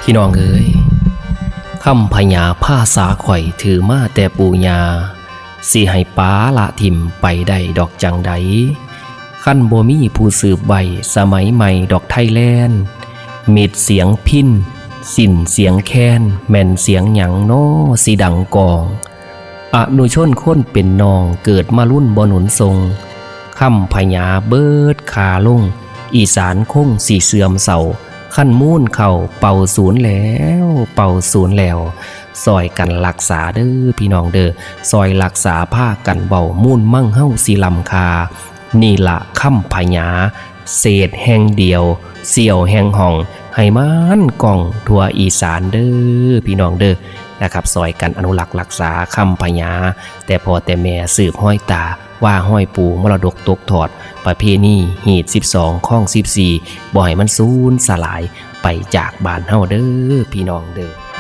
ພີ່ນ້ອງເອີຍ, ຄຳພະຍາພາສາຂ້ອຍຖືມາແຕ່ປູ່ຍ່າ, ຊິໃຫ້ປະລະຖິ້ມໄປໄດ້ດອກຈັ່ງໃດ? ຄັນບໍ່ມີຜູ້ສືບໄວ້ສະໄໝໃໝ່ດອກໄທແລນ, ມິດສຽງພິນ, ສິ້ນສຽງແຄນ, ແມ່ນສຽງຫຍັງນໍຊິດັງກ້ອງ? ອະນຸຊົນຄົນເປັນນ້ອງ ເກີດມາລຸນບໍ່ໜູນສົ່ງ, ຄຳພະຍາເບີດຄາລົງ, ອີສານຄົງຊິເສື່ອມເສົ້າ, ຄັນມູນເຂົ້າເປົ່າສູນແລ້ວ, ເປົ່າສູນແລ້ວ, ຊ່ອຍກັນລັກສາເດີ້ພີ່ນ້ອງເດີ້, ຊ່ອຍລັກສາພາກັນເວົ້າ, ມູນມັງເຮົາຊິລ້ຳຄ່າ. ນີ້ລະຄຳພະຍາ ເສດແຫ່ງດຽວ, ສ່ຽວແຫ່ງຫ້ອງ, ໃຫ້ມັນກ້ອງທົ່ວອີສານເດີ້ພີ່ນ້ອງເດີ້ ນະຄັບ, ຊ່ອຍກັນອະນຸລັກລັກສາຄຳພະຍາ ແຕ່ພໍ່ແຕ່ແມ່ສືບຮອຍຕາ, ວ່າຮອຍປູ່, ມໍລະດົກຕົກທອດ, ປະເພນີ, ຮີດສິບສອງ, ຄອງສິບສີ່, ບໍ່ໃຫ້ມັນສູນສະຫຼາຍໄປຈາກບ້ານເຮົາເດີ້ພີ່ນ້ອງເດີ້.